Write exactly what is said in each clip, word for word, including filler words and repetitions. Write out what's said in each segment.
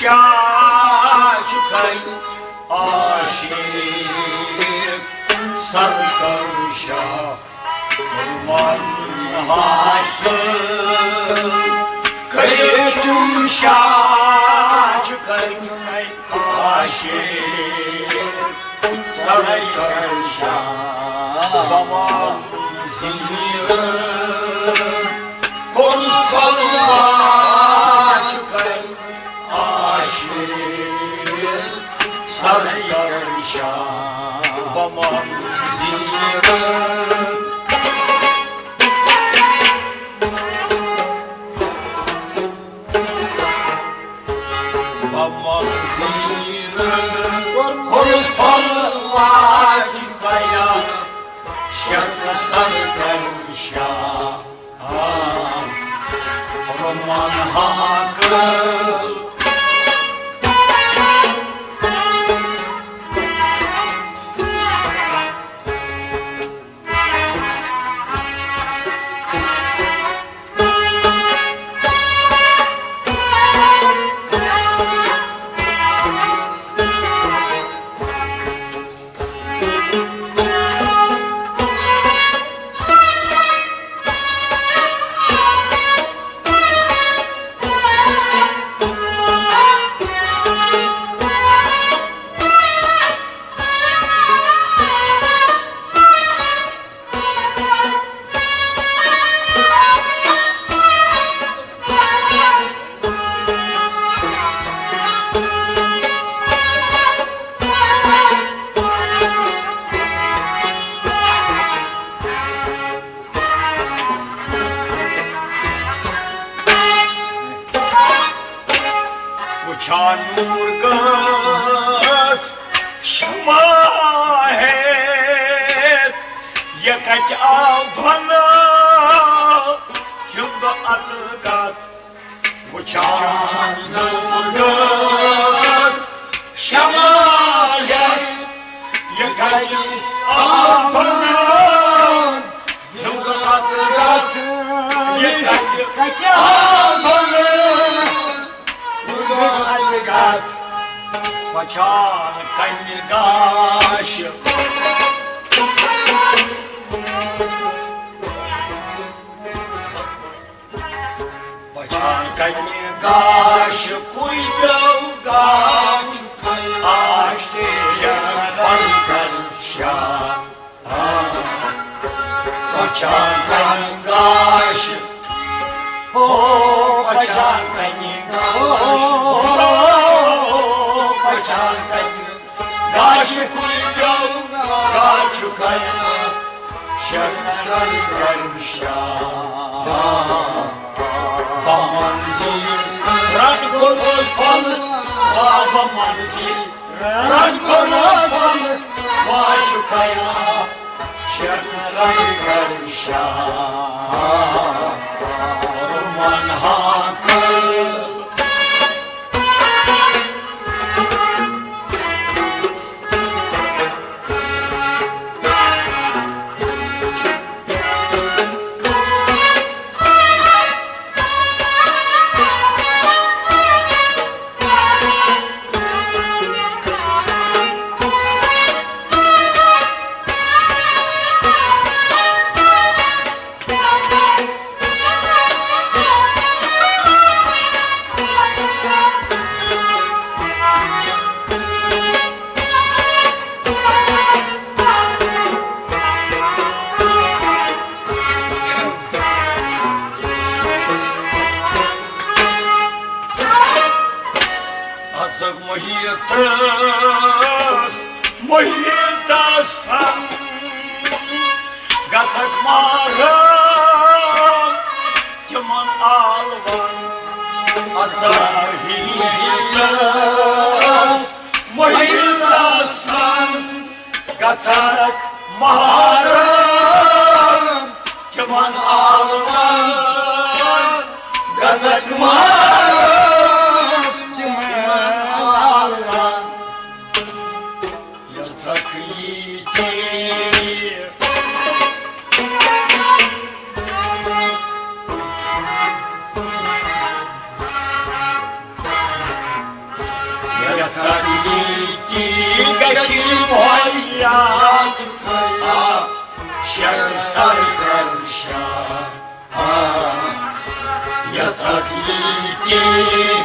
شاہ چھُ کَرِ عاشق سرکار شاہ، قربان حاصل کٔرِتھ چھُم شاہ چھُ کَرِ عاشق سرکار شاہ، بوان زیٖرٕ کوٚرُس پلوا چھُ کَرِ عاشق سرکار شاہ، بوان زیٖرٕ۔ بوان زیٖرٕ کوٚرُس پلوا چھُ کَرِ شیخ سرکار شاہ۔ آ، رحمان حق۔ وٕچھان نوٗر گٔژھ شمع ہیٚتھ، یہِ کَتہِ آو دۄنہٕ ہیوٚنٛد اَتہٕ کَتھ۔ وٕچھان نوٗر گٔژھ شمع ہیٚتھ، یہِ کَتہِ آو دۄنہٕ ہیوٚنٛد اَتہٕ کَتھ۔ یہِ کَتہِ آو دۄنہٕ پہچان کنہِ گاش۔ پہچان کنہِ گاش، کوئی پیو گاش، آش سنگر شاہ۔ پہچان کنہِ گاش، ہو پہچان کنہِ گاش، ہو پہچان کنہِ گاش، کُل پیو گاش کنہِ شخصن کرم شاہ۔ بہٕ منزل رٹ گوٚوس پھل، بہٕ منزل رنگ روشن واش خیال شیخ سرور شاہ رومان حاکم۔ اژکھ محیطس، محیطس سن، گژھکھ مارن تِمن آلون۔ اژکھ محیطس، محیطس سن، گژھکھ مارن تِمن آلون، گژھکھ مارن تِمن آلون۔ یژھکھ ییٖتی۔ ییٚتی گژھِ مُہیا چھُ خیال شر سر کر شاہ۔ یَتھ اَتھ ییٚتی،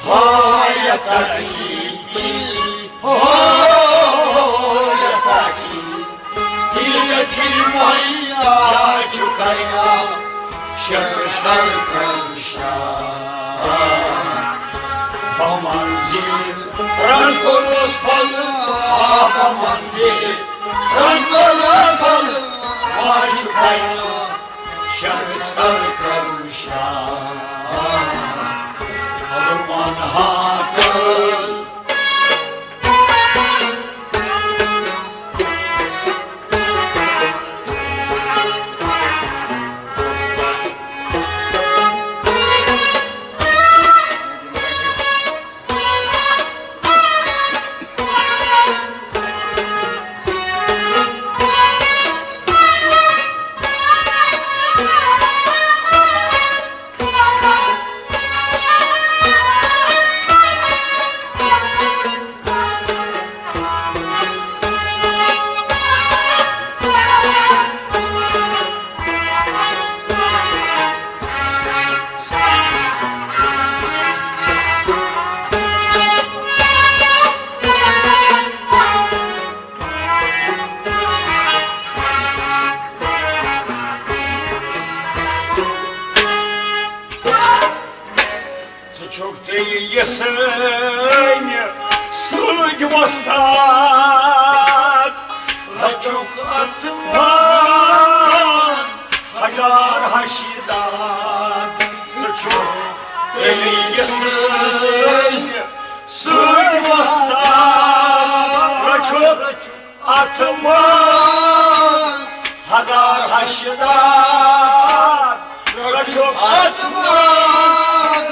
ہا، یَتھ اَتھ ییٚتی، ہا، یَتھ اَتھ ییٚتی۔ تیٖژ چھِ مُہیا چھُ خیال شر سر کر شاہ۔ بہٕ منزل رنگ روز پھل، آ، بہٕ منزل رنگ روز پھل، آ، چھُ خیال شر سر کر شاہ۔ روان ہاتھ ژٕ چھُکھ تیٚلہِ یہِ سٲنۍ سۭتۍ وۄستاد، رچھُکھ اَتھ مان ہزار ہشہِ داد۔ ژٕ چھُکھ تیٚلہِ یہِ سٲنۍ سۭتۍ وۄستاد، رچھُکھ اَتھ مان ہزار ہشہِ داد، رچھُکھ اَتھ مان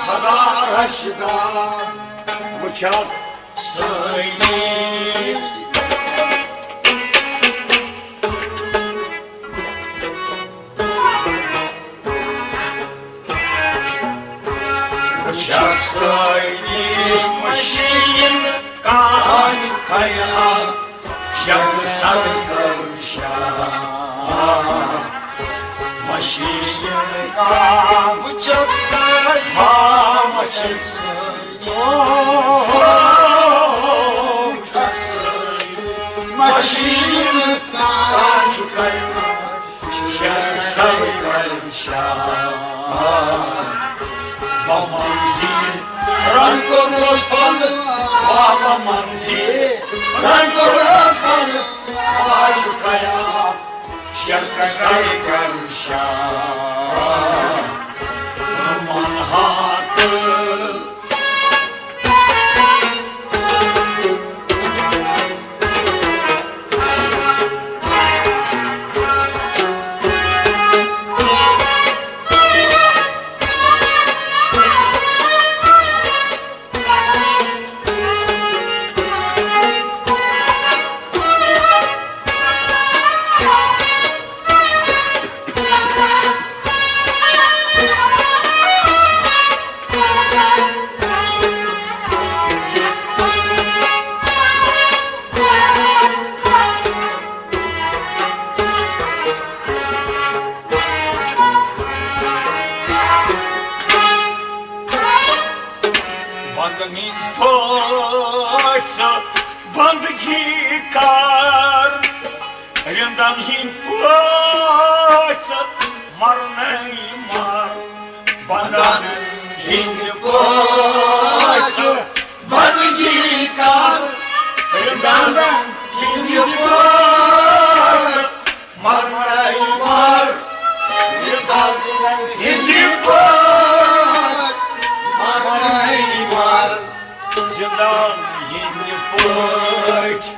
ہزار ہشہِ داد۔ وٕچھکھ سٲنی وٕچھکھ سٲری مشیٖن کانٛہہ چھُ خیال شخص سر کر شاہ۔ مشیٖن کانٛہہ وٕچھکھ سٲری، ہا، وٕچھکھ سٲری۔ وٕچھکھ سٲری مشیٖن کانٛہہ چھُ خیال شخص سر کر شاہ۔ بہٕ منزل رنگ روز پھل، بہٕ منزل رنگ روز پھل، آ چھُ خیال شخص سر کر شاہ۔ من ہاتھ بندن ہٕنٛدۍ پٲٹھۍ ژٕ بندگی کر، رندن ہٕنٛدۍ پٲٹھۍ ژٕ مرنے مر۔ بندن ہٕنٛدۍ پٲٹھۍ ژٕ بندگی کر، رندن ہٕنٛدۍ پٲٹھۍ مرنے مر، یہِ دردن ہٕنٛدۍ پٲٹھۍ مرنے مر، زندن ہٕنٛدۍ پٲٹھۍ۔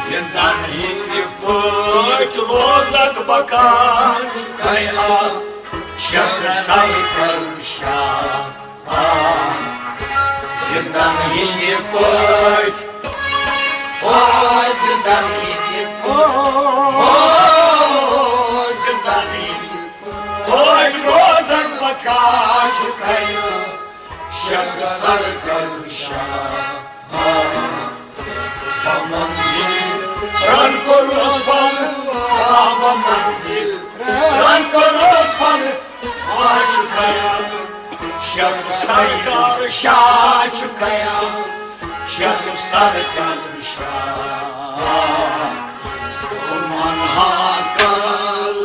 زندن ہٕنٛدۍ پٲٹھۍ روزکھ بکار خیال شخص سر کر شاہ۔ زندن ہٕنٛدۍ پٲٹھۍ، آ، زندن ہٕنٛدۍ پٲٹھۍ، آ، شاہ چھُ کھنہِ، شیخ سرکل شاہ۔ بہ منزل رن کوٚرُس بند، بہ منزل رن کوٚرُس بند، آ چھُ کھنہِ، شیخ سرکل شاہ چھُ کھنہِ، شیخ سرکل شاہ۔ من ہاکل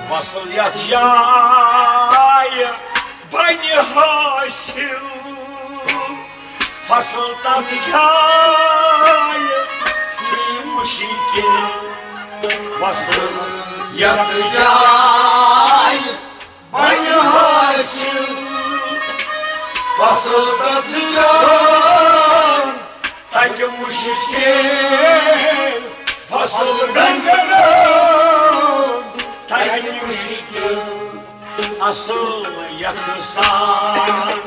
وصل یتھ جایہِ بنہِ حٲصِل، فصل تتھ جایہِ چھُے مُشکِل۔ وصل یتھ جایہِ بنہِ حٲصِل، فصل تتھ جایہِ تتہِ مُشکِل، فصل گنزران تتہِ مُشکِل۔ اصل یکسان۔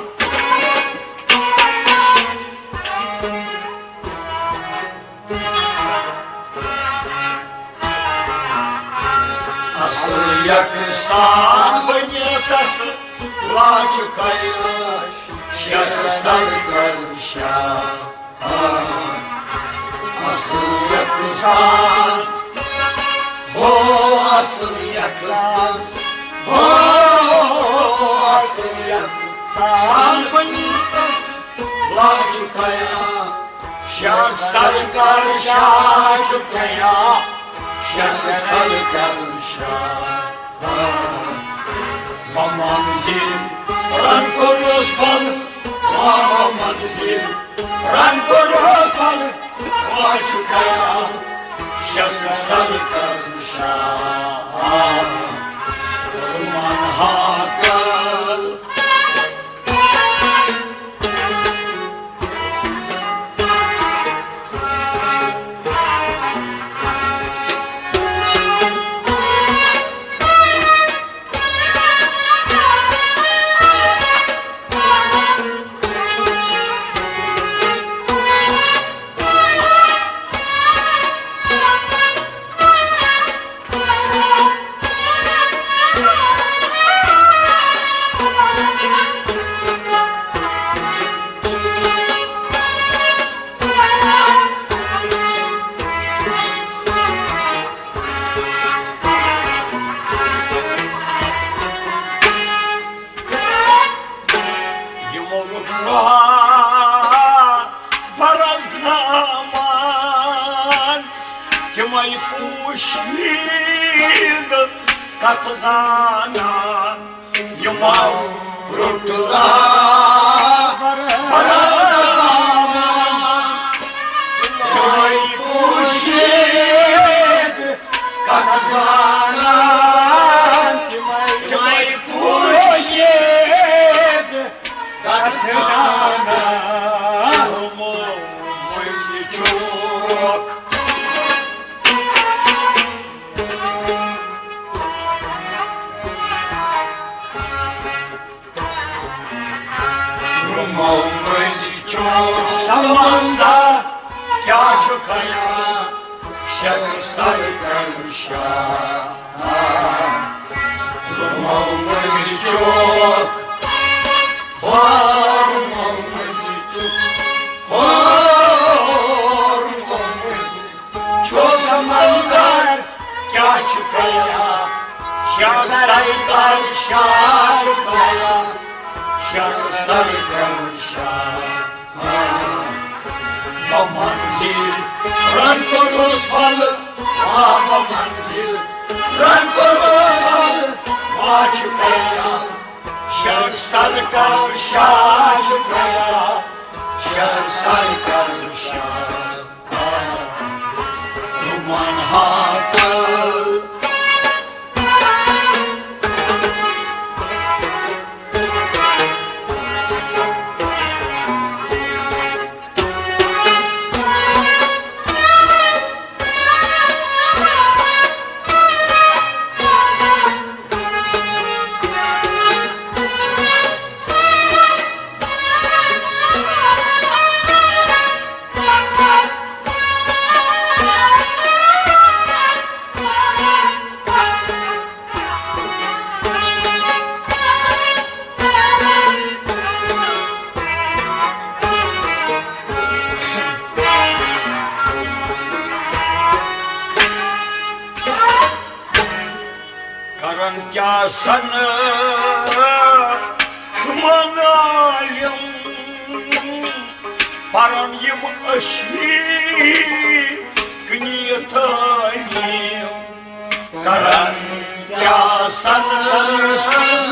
اصل یکسان بنیتس لاچ کیلاش، شیخ سرکل شاہ۔ اصل یکسان، ہو اصل یکسان، ہو اصل یکسان بنیتس لاچ کیلاش، شیخ سرکل شاہ چھُ کھنہِ، شیخ سرکل شاہ۔ بہ منزل رن کوٚرُس بند، بہ منزل رن کوٚرُس بند، آ چھُ کھنہِ، شیخ سرکل شاہ۔ من ہاکل یِمو لوٚگ نار برس درٛامان، تِمے پوٗشیٖد کتھ زانان۔ یِمو روٚٹ راہ برس درٛامان، تِمے پوٗشیٖد کتھ زانان، تِمے پوٗشیٖد کتھ زانان۔ مٔنٛزۍ چوک۔ یِمو مٔنٛزۍ چوک سمندر کیٛاہ چھُ خیال، شیخ سرکل شاہ۔ یِمو مٔنٛزۍ چوک، ہو، یِمو مٔنٛزۍ چوک، ہو، یِمو مٔنٛزۍ چوک سمندر کیٛاہ چھُ خیال، شیخ سرکل شاہ چھُ خیال، شیخ سرکل شاہ۔ بہ منزل رن کوٚرُس بل، آ بہ منزل رن کوٚرُس بل، آ چھُ خیال۔ سرکار شاہ چھُ کران، شاہ سرکار شاہ، آ، رومان ہاکل۔ کرن کیا سن من عالم، پرن یم اشی کنی تعلیم۔ کرن کیا سن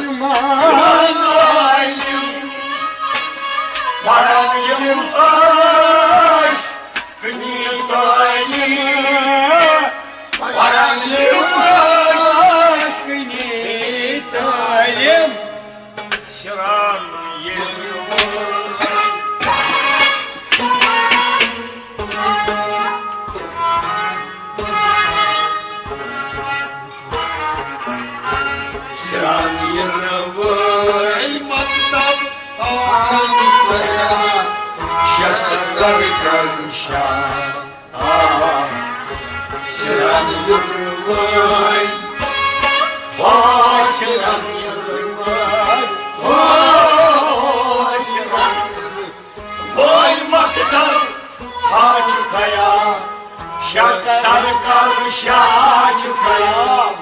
من عالم، پرن یم اشی کنی تعلیم، پرن یم اشی کنی تعلیم۔ شران ییٚلہِ شران ییٚلہِ وٲلۍ مکتب آمٕتۍ پران، شیخ سرکار شاہ۔ آ، شرن یُروٲے، آ، شرن یُروٲے، آ، شرن یُروٲے مقدم ہا چھُ خیال، شیخ سرکار شاہ چھُ خیال،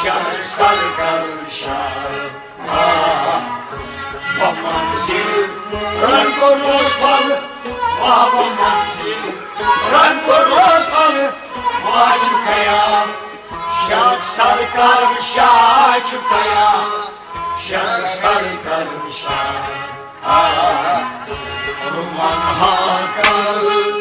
شیخ سرکار شاہ۔ آ، بہ منزل رنگ روز پھل، آ، بہ منزل رنگ روز پھل، آ چھُ خیال، شاہ سرکار شاہ چھُ خیال، شاہ سرکار شاہ۔ آ، رومان ہاکل۔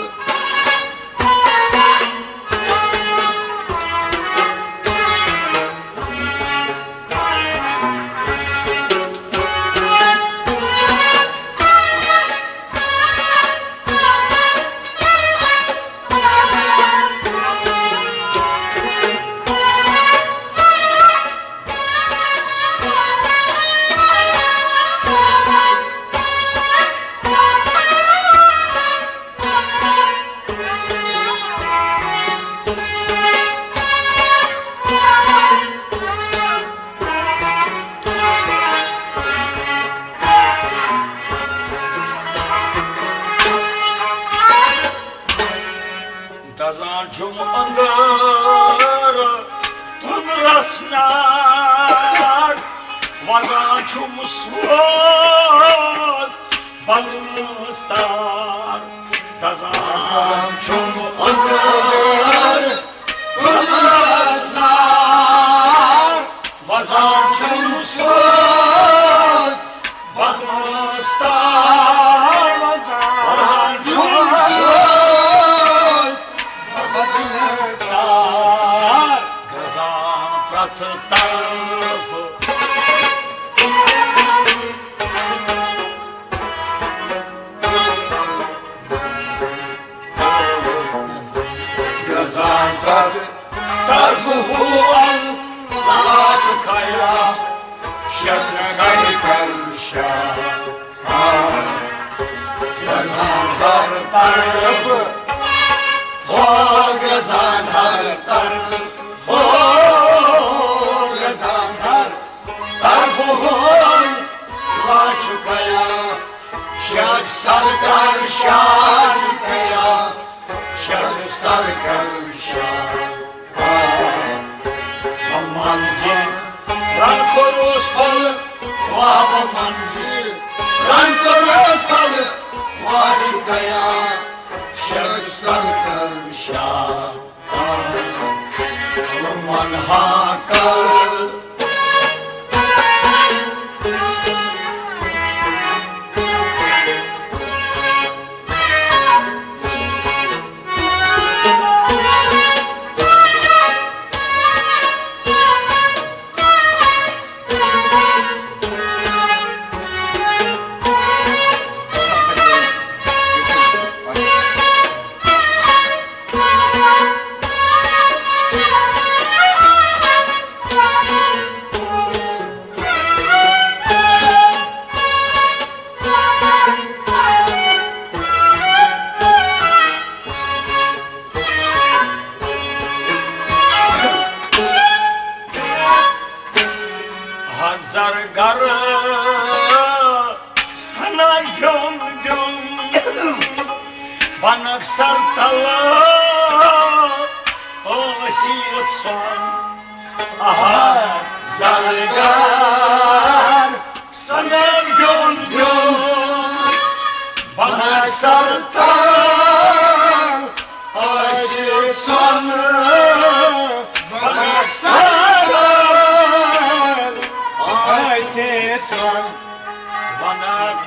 دزان چھُم أنٛدر تُن رسنار، وزان چھُم سوز بدنس تار۔ دزان چھُم أنٛدر تُن رسنار، وزان چھُم سوز بدنس تار، وزان چھُم سوز بدنس تار، گژھان پرٛٮ۪تھ طرفہٕ۔ گژھان پرٛٮ۪تھ طرفہٕ ہُہ اللہ چھُ خیال، شیخ سرکار شاہ۔ گژھان ہر طرف، ہو گژھان ہر طرف، ہو گژھان ہر طرف، ہو لا چھُ خیال، شیخ سرکار شاہ چھُ خیال، شیخ سرکار شاہ۔ منزل رنگ روز پھل، واہ منزل رنگ روز پھل، واہ چھُ خیال، شیخ سرکار شاہ۔ من ہاکل۔ زرگر سنن بیوٚن بیوٚن، بنک سر تل ٲسِتھ سۄن۔ آہا، زرگر سنن بیوٚن بیوٚن، بنک سر تل ٲسِتھ سۄن، بنک سر تل ٲسِتھ سۄن، بنک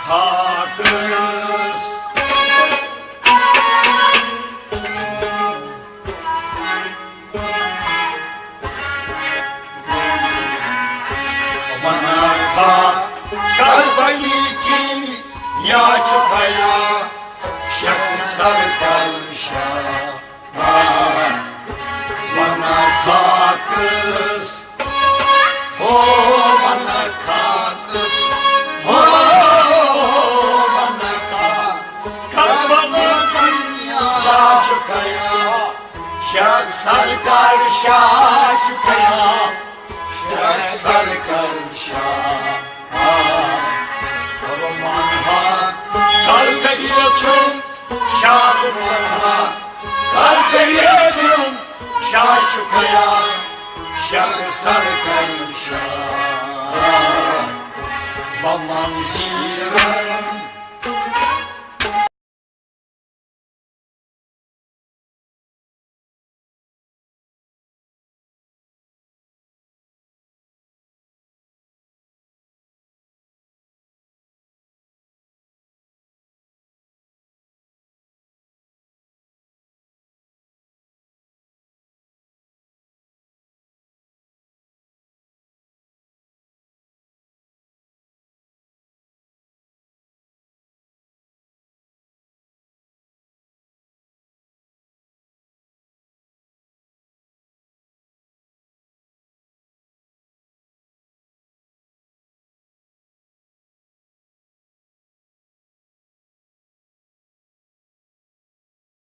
خاکس۔ بنک خاکس بنی کِنۍ یا چھُ خیا شخص سر تل شاہ۔ بنک خاکس، او بنک خاکس، او بنک خاکس بنی کِنۍ یا چھُ خیا شخص سر تل شاہ، چھُ خیا شخص سر تل شاہ۔ آ، رحمان ہا، کر کریے چھُم شاہ، رحمان ہا، کر کریے چھُم شاہ، چھُ خیا شخص سر تل شاہ۔ بمن سیرت